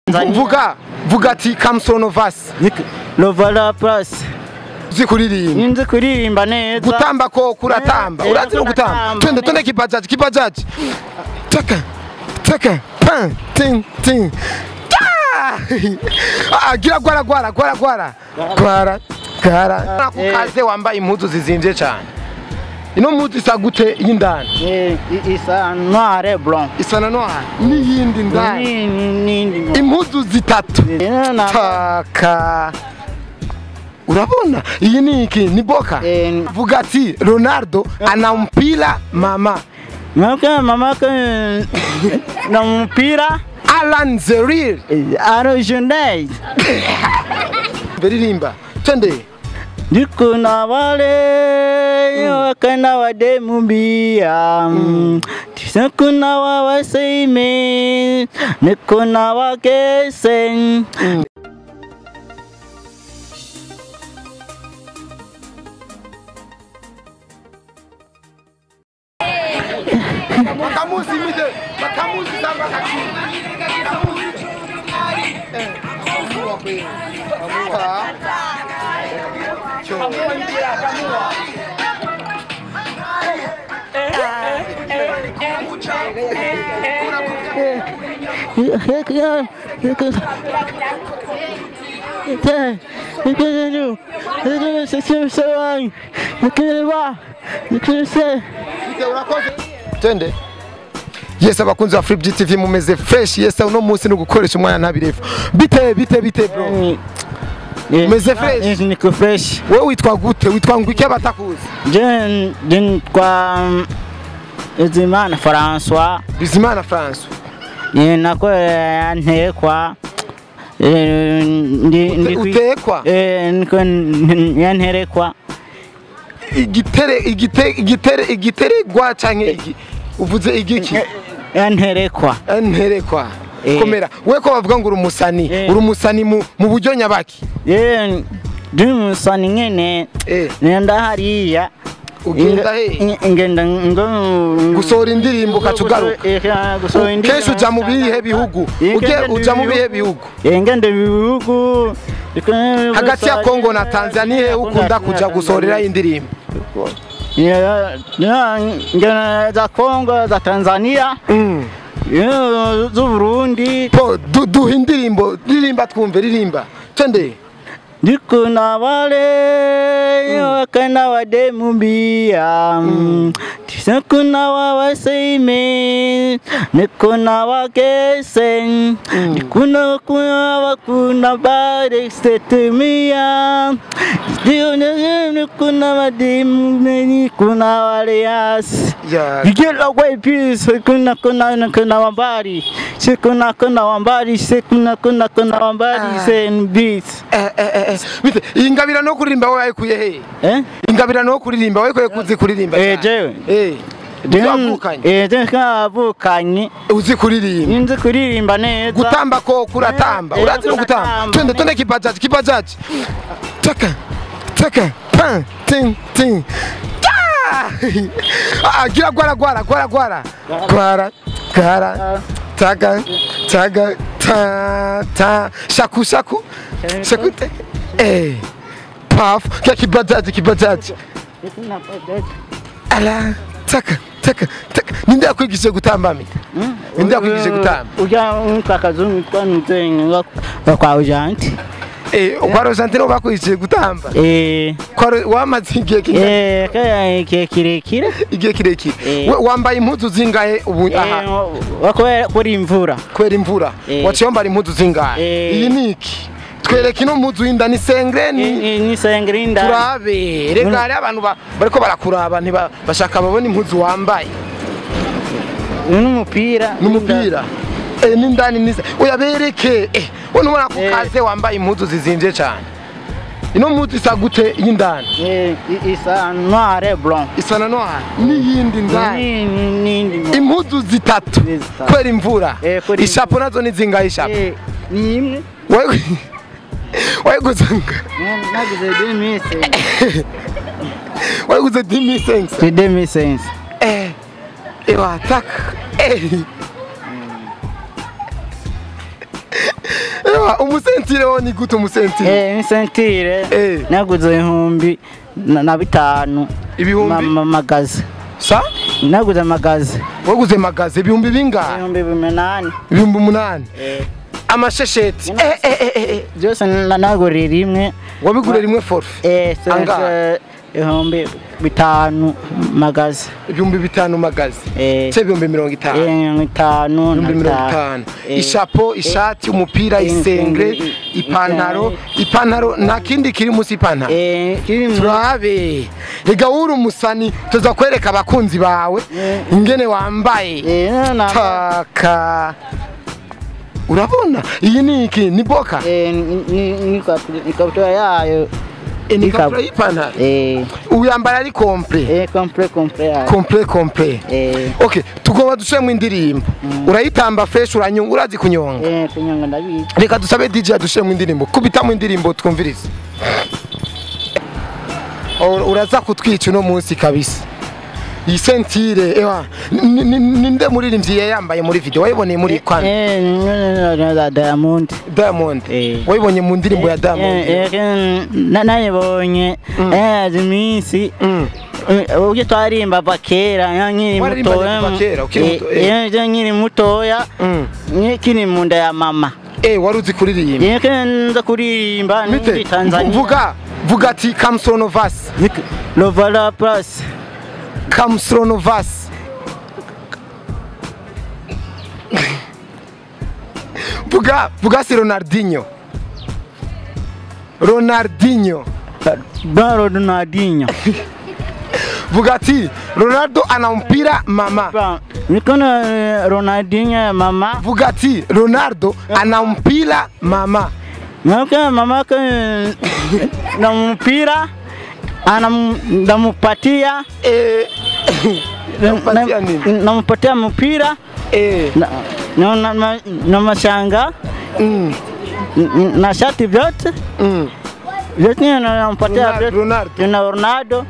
Vuga vuga ati Kamsonovas Lovala plus uzi kuririmba. Nzi kuririmba neza. Gutamba ko kuratamba. Urazi no gutamba. Twende twende kibajaji kibajaji. Taka taka pan ting ting. Ah gira gwara gwara gwara gwara. Gwara gwara. Nakukaze wambaye impuzu zizimvye cyane. Ino mpuzu isa gute y'indani? Isa noir et blanc. Isa na noir. N'iyindi ndani. N'iyindi. Impuzu zitatu. Taka. Urabona iyi ni iki ni boka. Vuga ati Ronaldo ana mpira mama. Mama mama na mpira Alan Zeril. Arojunei. Beririmba. Twende. Nikuna wale wakana wademumbia tisakuna wawaseime nikuna wakesen. Makamuzi mide, makamuzi samba kaki. Twende. Yes, abakunzi wa Flip GTV mumeze fresh. Yes, uno munsi no gukoresha umwana ntabirefu. Bite bite bite bro. Meze fresh. Niko fresh. Wewe witwa gute? Witwa ngwiki abatakuzi? Je nitwa Bizimana François. Bizimana François. Ni nako ntekwa. Ndi utekwa? Niko yanterekwa. Igitere igite igitere igiteregwa canke igi uvuze igiki? Yanterekwa. Yanterekwa. Komera we ko bavuga ngo urumusani urumusani mu buryo nyabaki? Ndi umusani nyene. Nenda hariya. Ugenda he? Ngenda ngo gusohora indirimbo kacugaruka. Kenshi uja mu bihe bihugu? Uja mu bihe bihugu? Ngenda bihugu hagati ya Kongo na Tanzania ukunda kuja gusohorera indirimbo? Ngenda za Kongo za Tanzania. Z'Uburundi. Duha indirimbo, ririmba twumve, ririmba. Twende. Nikuna wale wakana wademumbia tisakuna wawaseime nikuna wakesen nikuna kuna wakuna bare setemia nikuna wademu kuna waleas bigela way peace kuna kuna kuna wambari kuna kuna wambari kuna kuna kuna wambari sen beat. Bite ingabira no kuririmba wewe ayikuye he? Ingabira no kuririmba wewe kuye kuzi kuririmba. Jewe. Wavukanye. Twavukanye. Uzi kuririmba. Nzi kuririmba neza. Gutamba ko kuratamba. Urazi no gutamba. Twende twende kibajaji kibajaji. Taka taka pan ting ting. Ah gira gwara gwara gwara gwara. Gwara gwara taka taka ta ta shaku shaku. Shaku paf kya kibajaji kibajaji. Ala taka taka taka ninde yakwigishe gutamba mi? Ninde yakwigishe gutamba? Uja unkakazungu kwa nzenga kwa ujanti. Kwa ujanti no bakwigishije gutamba? Kwa wamaze igihe kingahe? Kaya igihe kirekire. Igihe kirekire. Wambaye impuzu zingahe ubu aha? Kubera imvura. Kubera imvura. Waciye wambara impuzu zingahe? Iyi ni iki? Twereke ino mpuzu y'inda ni sengre ni sengre inda. Turabe rega hari abantu bariko barakuraba ntibashaka babona impuzu wambaye. N'umupira. N'umupira. N'indani nize. Oya bereke. We nubona ko kaze wambaye impuzu zizimvye cyane. Ino mpuzu isa gute y'indani? Isa noir et blanc. Isa na noir. N'iyindi ndani. N'iyindi. Impuzu zitatu. Kubera imvura. Ishapo nazo ni zingahe ishapo? Ni imwe. Wewe guzanga. Nagize 2000. Wewe guze 2000. 2000. Ewa tak. Umusentire wo ni gute umusentire? Umusentire naguze 2005. Ibihumbi magaze. Sa? Naguze magaze. Waguze magaze ibihumbi bingahe? 8000. 8000. Amashesheti. Byose naguriye rimwe. Wabiguriye rimwe forfait? Angahe? 5000 magaze. 5000 magaze. Se 50,000. 50,000. 50,000. Ishapo, ishati, umupira, isengre, ipantaro, ipantaro nta kindi kiri musi ipantaro. Turabe. Ega uri umusani tuza kwereka abakunzi bawe ingene wambaye. Taka. Urabona iyi ni iki? Ni boka? Ni ikabutura yayo. Ni ikabutura y'ipantaro? Uyambara ari complet? Complet complet. Complet complet. Okay, tugomba dushiremo indirimbo. Urayitamba fresh, uranyonga, urazi kunyonga? Kunyonga ndabizi. Reka dusabe DJ adushiremo indirimbo. Kubitamo indirimbo twumvirize. Uraza kutwica uno munsi kabisa. Iyi sentire ewa ninde muririmbyi yambaye muri video wayiboneye muri kwan? Diamond. Diamond. Wayibonye mu ndirimbo ya Diamond? Nayibonye iminsi ubwo twarimba bakera nkiri mutoya. Nkiri mutoya nkiri mu nda ya mama. Wari uzi kuririmba? Nza kuririmba muri Tanzania. Vuga ati Kamsronovas. Lovala plus. Kamsronovas. Vuga si Ronaldinho. Ronaldinho. Ronaldinho. Vuga ati Ronaldo ana mpira mama. Mikono Ronaldinho mama. Vuga ati Ronaldo ana mpira mama. Mama na mpira anampatia nampatia mpira na mashanga na shati vyote vyote nampatia Ronaldo na Ronaldo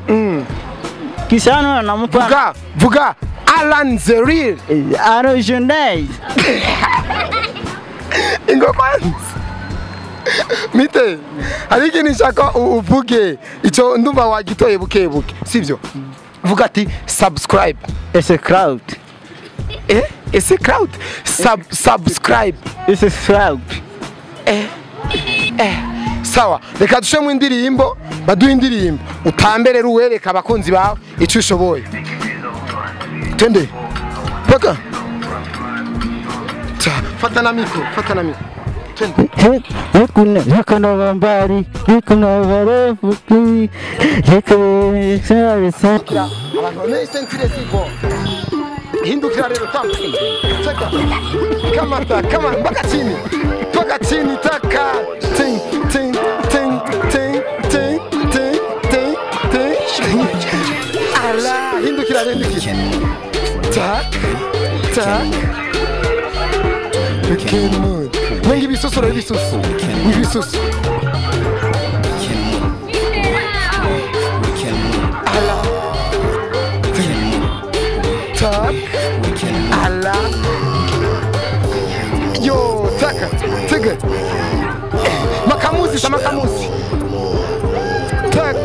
kisha nampa. Vuga Alan Zeril Arojunei. Ingo kwanza Mite ariko nishaka uvuge ico ndumva wagitoye buke buke sivyo? Vuga ati subscribe. It's crowd. It's crowd. Subscribe. It's crowd. Sawa, reka dushemo indirimbo, baduhe indirimbo. Utamberera uwereka abakunzi bawe ico ushoboye. Twende. Paka. Fata na micro, fata na micro. Kuna wambari, kuna warefuki, hindukira rero tampa. Cheka. Kamata, kama mpaka chini. Mpaka chini taka. Ting ting ting ting ting ting ting ting. Ala, hindukira hindukira. Tak. Tak. Mood. Wengi bisusu rero bisusu. Bisusu. Ala. Tak. Ala. Yo, taka. Tiga. Makamuzi, makamuzi. Tak.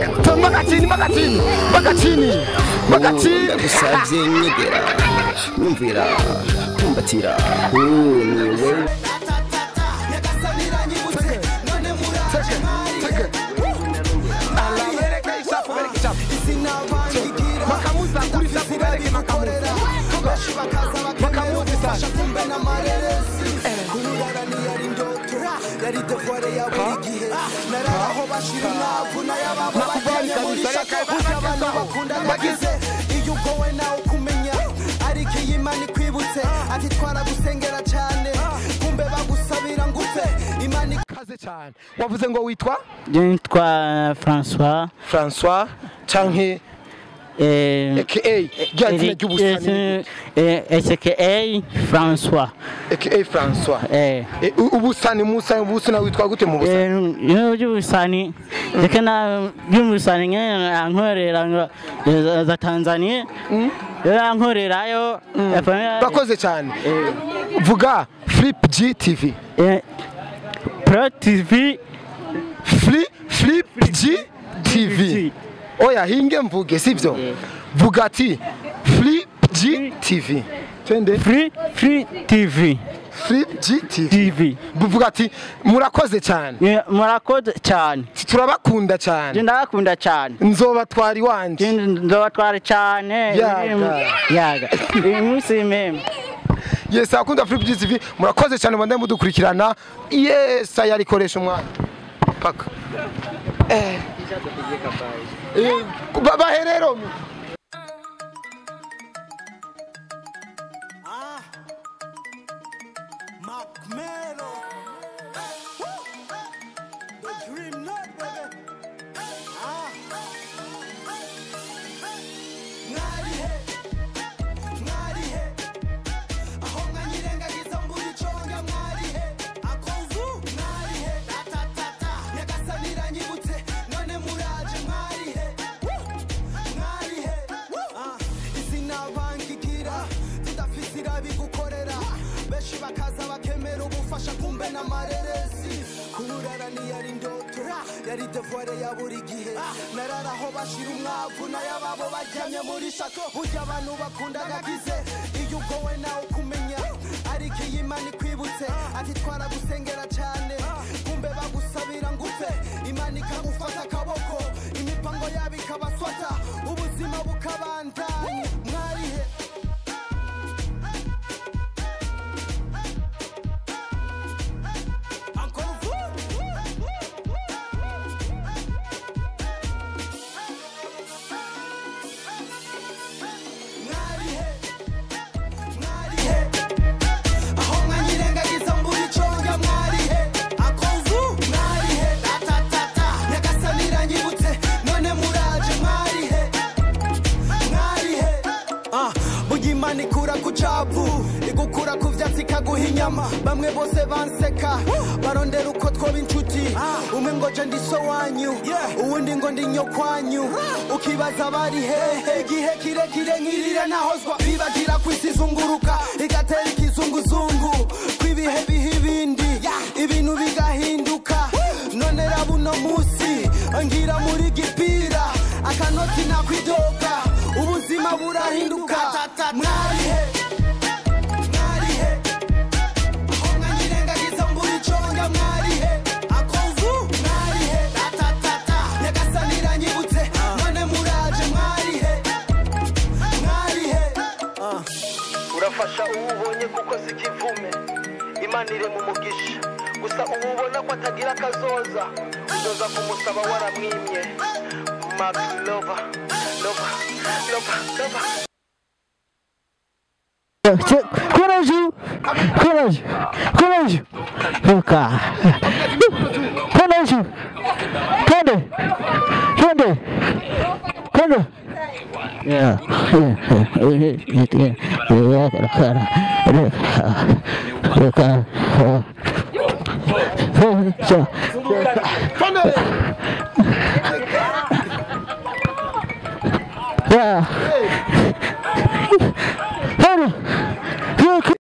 Makachini, makachini. Makachini. Makachini. Ndagusavye nyegera. Nyumvira. Kumbatira. Ni Kaze cyane. Wavuze ngo witwa? Nitwa François. François canke aka rya zina ry'ubusani. AKA François. AKA François. Ubusani musa ubusana witwa gute mu busani? Y'ubusani. Reka na y'ubusani nyene ankorera ngo za Tanzania. Ankorerayo. Bakoze cyane. Vuga Flip G TV. Pro TV. Flip G TV. Oya hinge mvuge sivyo? Vuga ati Flip G TV. Twende. Free TV. Flip G TV. Buvuga ati murakoze cyane. Murakoze cyane. Turabakunda cyane. Ndabakunda cyane. Nzobatwara iwanje. Nzobatwara cyane. Yaga. Umunsi meme. Yes, akunda Flip G TV. Murakoze cyane bande mudukurikirana. Yes, ayarikoresha umwana. Paka. Baherero. Yari devoir ya buri gihe nararaho bashira umwavu nayababo bajyamye muri shako burya abantu bakundaga gize iyo ugowe nawe kumenya ariko iyi Imana ikwibutse ati twara gusengera cyane kumbe bagusabira ngupfe Imana ikagufata akaboko imipango yabo ikabaswata ubuzima bukabandanya mwarihe. Ikura ku cavu igukura ku vyatsi kaguha inyama bamwe bose banseka barondera uko twoba inshuti umwe ngo je ndi so wanyu uwundi ngo ndi nyokwanyu ukibaza bari hehe igihe kirekire nkirira nahozwa bibagira kwisizunguruka igatera ikizunguzungu kwibihe biha ibindi ibintu bigahinduka none rabuno musi ngira muri gipira akanoti nakwidoka ubuzima burahinduka. Mwarihe mwarihe aho mwanyirengagiza mbura iconga mwarihe akovu mwarihe tatatata nyagasani iranyibutse none muraje mwarihe mwarihe. Urafasha uwubonye kuko si kivume Imana ire mu mugisha gusa uwubona ko atagira akazoza uzoza kumusaba waramwimye. Max Lover Lover Lover Lover. Courage, courage, courage. Courage, courage, courage, courage. Yeah. Yeah.